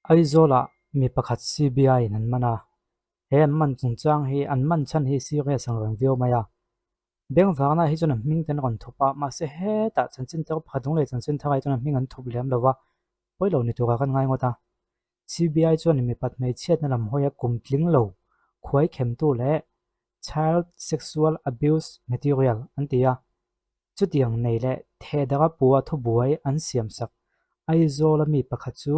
Aizawlah mi pakhat CBI in an man a, he an man chungchang hi an man chhan hi serious ang reng viau mai a. Bengvarna hi chuan a hming te an rawn thup a, mahse hetah chanchin thar pakhat dang leh chanchin thar ah hi chuan a hming an thup lem lo va, pawi lo ni turah kan ngai ngawt a. CBI chuan mipat hmeichhiatna lam hawia kum tling lo khuai khemtu leh Child Sexual Abuse Material an ti a, chutiang nei leh thehdarh a pua thubuai an siamsak Aizawl a mi pakhat chu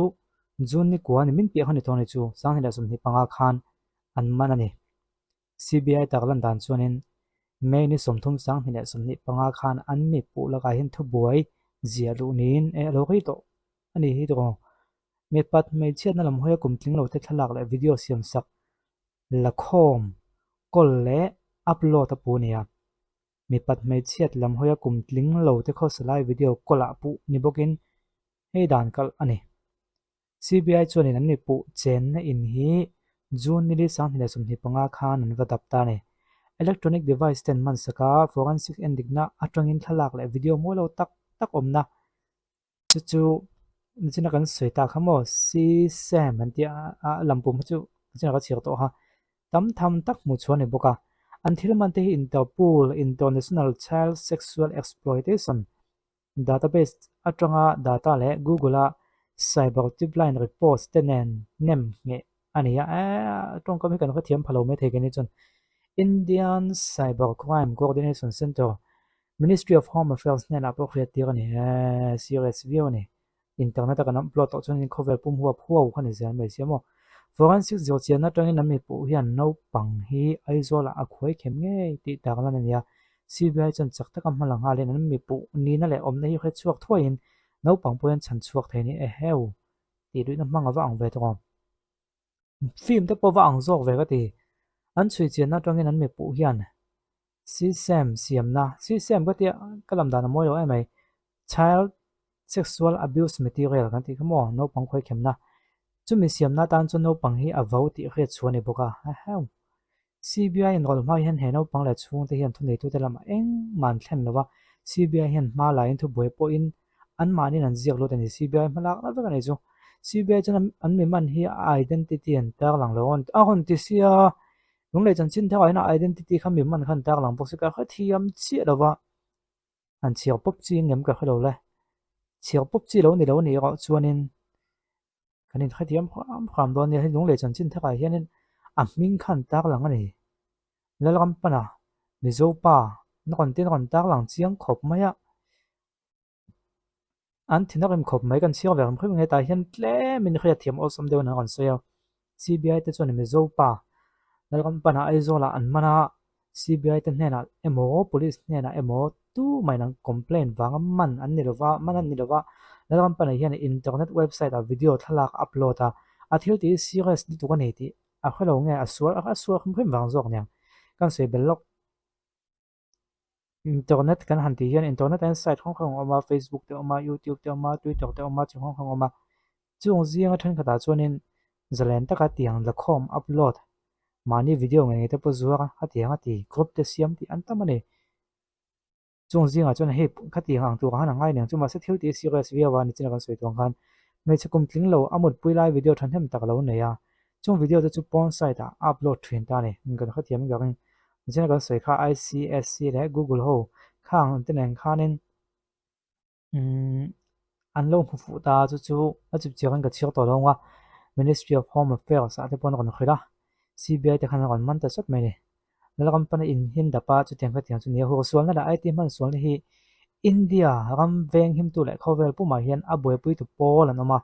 June ni kua ni min piah kha ni tawh a ni chu 2025 khan an man a ni. CBI tarlan dan chuanin May ni 30 2025 khan an mi puh lakah hian thubuai ziah luh niin e a lo rei tawh a ni hi tawh. Mipat hmeichhiatna lam hawia kum tling lote thlalak leh video siamsak Lakhawm, kawl leh upload a pu nia. Mipat hmeichhiat lam hawia kum tling lo te khawsa lai video kawlah puh ni bawkin hei dan kalh a ni. CBI chuanin an mi puh chenna in hi June nili 2025 khan an va dap ta a ni. Electronic device ten hman saka forensic endikna atangin thlalak leh video mawi lo tak tak awmna Chu chu nichina kan sawi tak kha maw Sisem an tih a lampum kha chu nichina ka chhiar tawh kha tam tham tak hmuh chhuah a ni bawk a. An thil hman te hi Interpol, International Child Sexual Exploitation Database atanga data leh Google a cyber tipline reports te nen nem ngheh a ni a. Eee tawngkam hi kan hrethiam pha lo maithei ke ni chuan Indian Cyber Crime Coordination Centre Ministry of Home Affairs hnenah pawh hriat tir a ni e, serious viau a ni. Internet a kan upload tawh chuan khawvel pum huap huau kha ni zel mai sia maw. Forensic zawhchianna atangin an mipuh hian naupang hi Aizawlah a khuai khem ngei tih tak lan a ni a. CBI chuan chak taka hma la nghalin an mipuh nihna leh awmna hi hre chhuak thuaiin naupang pawh hian chhan chhuak thei a ni eheu tih luihna hmang a va ang ve tawh awm. Film te pawh va ang zawk ve ka ti. An chhui chianna atangin an mipuh hian Sisem siamna, Sisem ka tia ka lam dan a mawi lo em mai, Child Sexual Abuse Material kan tih kha maw, naupang khawikhemna. Chumi siamna atan chuan naupang hi a vo tih hriat chhuah a ni bawk a, heheu. CBI inrawlh hma hian he naupang leh chhungte hian thuneitute lamah engmah an thlen lo va, CBI hian hma laiin thubuai pawhin anmahniin an ziak lut a ni. CBI hma lak la vek a ni chu. CBI chuan an mi man hi a identity an tarlang lo a rawn ti sia. Lunglei chanchin theuhah hian a identity kha mi man khan tarlang bawk se ka hrethiam chiah lo va, han chhiar pawp chi ngem ka hre lo le. Chhiar pawp chi lo ni lo nih erawh chuanin kan inhrethiam hram hram dawn nia. Hei lunglei chanchin theuhah hianin a hming kha an tarlang a ni. Lalrampana Mizopa na rawn tin rawn tarlang chiang khawp mai a. An thin a rem khawp mai kan chhiar ve rem rem nge tah hian tlem in hriatthiam awlsam deuh in an rawn sawi a CBI te chuan Mizo pa Lalrampana Aizawl ah an man a CBI te hnenah emaw police hnenah emaw tumah in an complaint vanga man an ni lova man an ni lova Lalrampana hian internet website ah video thlalak a upload a a thil tih hi serious lutuk a ni tih a hrelo nge a sual a sual hrim hrim vang zawk aniang kan sawi bel lawk. Internet kan han tih hian internet ah hian site hrang hrang a awm a facebook te a awm a youtube te a awm a twitter te a awm a chi hrang hrang a awm a chung zinga thenkhatah chuanin zalen taka tiang lakhawm upload mahni video ngei ngei te pawh zuar a khatiang a ti group te siam tih an tam a ni chung zingah chuan hei khatiang ang turah khan a ngai aniang chu mahse thil tih serious viau a nichina kan sawi tur ang khan hmeichhe kum tling lo a mutpui lai video thahnem tak a lo nei a. Chung video te chu porn site ah a upload thin ta a ni. Kan hrethiam ber in nichina kan sawi kha ICSC leh Google ho khang te nen khanin umm an lo hmu fuh ta chu chu a chip chiang in ka chhiar tawh lo ang a Ministry of Home Affairs ah te pawh an rawn hrilh a CBI te khan an rawn man ta sawt mai a ni. Lalram pana in hin dap a chutiang khatiang chu ni a hursualna leh IT hmansualna hi India ram veng himtu leh khawvel pumah hian a buaipuitu pawl an awm a.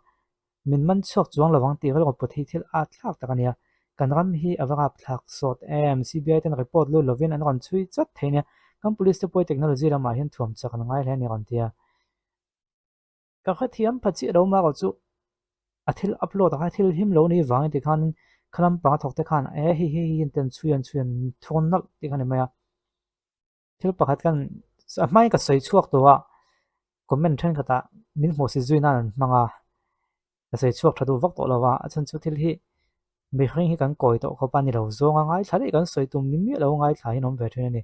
Min man chhuak chuang lo ang tih rilru put hi thil at thlak tak a nia. Kan ram hi a va rap thlak sawt em? CBI ten report lut lovin an rawn chhui chawt thei nia. Kan police te pawh technology lamah hian thuam chak an ngai hle a ni rawn ti a. Ka hrethiam pha chiah lo marawh chu a thil upload ah khan thil him lo ni vangin tikhan kha lampang a thawk te khan e hei hei hi an chhui an chhui an thun nalh tih kha a ni mai a. Thil pakhat kan a hmain ka sawi chhuak tawh a, comment thenkhatah min hmuh si zui nan an hmang a, ka sawi chhuak tha duh vak tawh lo a, a chhan chu thil hi mihring hi kan kawi tawh khawp a ni lo zawng a ngaithla daih kan sawi tum ni miah lo ngaithla hi an awm ve thin a ni.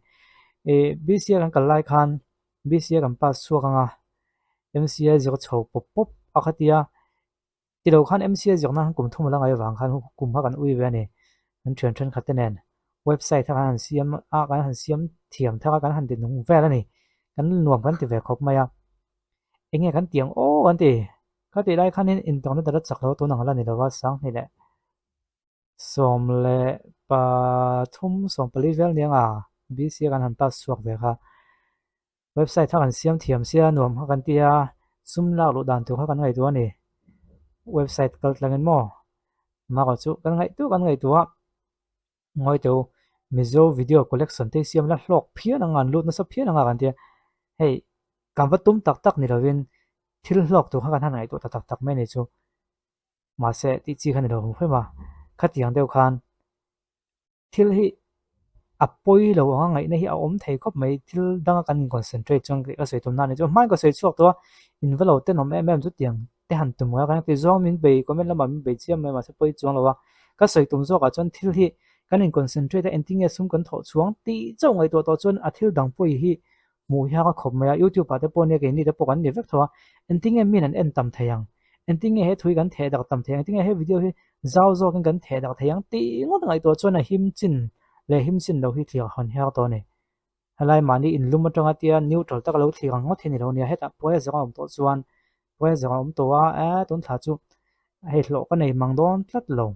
Ih BCA kan kal lai khan BCA kan pass chhuak ang a, MCA zir chho pawp pawp a khatia. Ti lo khan MCA zirna khan kum thum a la ngaih avang khan kum kha kan ui ve a ni. Kan thian thenkhat te nen website kha kan han siam a, kan han siam thiam thar a, kan han ti nung vel a ni. Kan nuam kan ti ve khawp mai a. Eng nge kan ti ang aw kan ti. Kha tih lai khanin internet a la chak lo a, tun ang la ni lo va, sanghnih leh 13, 14 vel nia nga BC a kan han pass chhuak ve kha. Website kha kan siam thiam sia nuam kha kan ti a, sum lak luh dan tur kha kan ngaihtuah a ni. Website kal tlangin maw? Mah chu kan ngaihtuah kan ngaihtuah a, ngawi teh u, Mizo video collection te hi siam la hlawk phian ang a, an lut nasa phian ang a kan ti a. Hei, kan va tum tak tak ni lovin thil hlawk tur kha kan han ngaihtuah ta tak tak mai a ni chu. Mahse, tih chi kha ni lo hum hrim a, khatiang deuh khan Thil hi a pawi lo ang a ngaihna hi a awm thei khawp mai. Thil danga kan in concentrate chuan ka sawi tum na a ni chu. Hmain ka sawi chhuak tawh a, in va lo tenawm em em chutiang te han tum ngai a, ti zawng min bei comment lamah min bei chiam mai mahse pawi chuang lo a. Ka sawi tum zawkah chuan thil hi kan in concentrate a engtin nge sum kan thawh chhuang tih chauh ngaihtuah tawh chuan a thil dang pawi hi hmuh hian a khawp mai a, youtube ah te pawh nia keini te pawh kan ni vek tho a, engtin nge min an en tam thei ang, engtin nge he thui kan theh dak tam thei ang, engtin nge he video hi zau zawkin kan theh dak thei ang tih ngawt ngaihtuah chuan a him chin leh him chin lo hi thlir a hawn hiar tawh a ni. Helai mahni inlum atanga tia neutral taka lo thlir ang ngawt hi ni lo nia, hetah pressure a awm tawh chuan pressure a awm tawh a, e tun thla chu hei hlawh ka nei mang dawn tlat lo.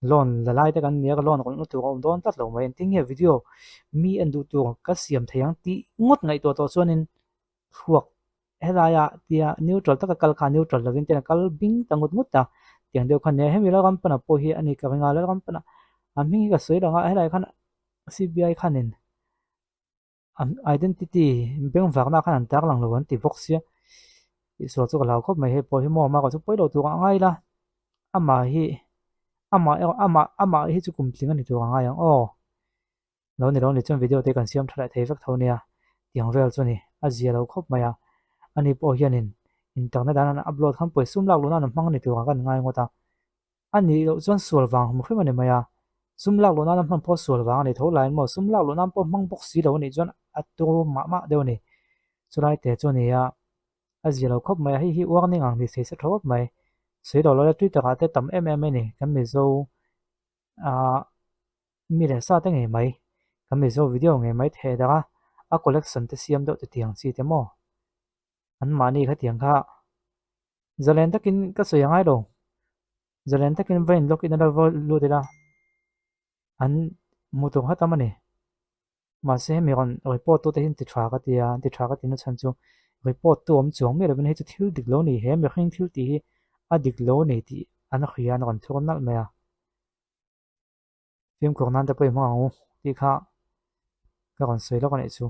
Loan la lai te kan nia ka loan rawn tur a awm dawn tlat lo mai engtin nge video mi en duh tur ka siam thei ang tih ngawt ngaihtuah tawh chuanin thluak helaia tia neutral taka kal kha neutral lovin ten a kal bing ta ngut ngut a tiang deuh khan nia hemi Lalrampana pawh hi a ni ka ring a Lalrampana a hming hi ka sawi lang a helai khan C_B_I khanin An identity bengvakna khan an tarlang lo an ti bawk sia tihsual chu ka hlau khawp mai hei pawh hi maw amah chu pawi lo tur a ngai la amah hi amah erawh amah amah hi chu kum tling a ni tur a ngai ang aw lo ni lo ni chuan video te kan siam tha leh thei vek tho nia tiang vel chu ni a zia lo khawp mai a ani pawh hianin internet ah an upload khan pawisa sum lak luh nan an hmang a ni tur ah kan ngai ngawt a. A nih loh chuan sual vang hmu hrim a ni mai a, sum lak luh nana hman pawh sual vang a ni tho laiin maw sum lak luh nan pawh hmang bawk si lo a nih chuan a tur mah mah deuh a ni. Chulai te chu a ni a, a zia lo khawp mai a, hei hi warning ang ni thei se tha khawp mai. Sawi lo lo Twitter ah te tam em em mai a ni, kan Mizo ah mi leh sa te ngei mai, kan Mizo video ngei mai theh dak a, a collection te siam deuh te tiang chi te maw. Anmahni khatiang kha zalen takin ka sawi a ngai lo. Zalen takin va in lawk in a lo va lut ila an hmu tur kha tam a ni. Mahse hemi rawn report tute hi an ti tha ka ti a, an ti tha ka ti na chhan chu report tu awm chuang miah lovin hei chu thil dik lo a ni, he mihring thil tih hi a dik lo a ni tih an hria an rawn thur nalh mai a. Fimkhur nan te pawh i hmang ang u tih kha ka rawn sawi lawk a nih chu.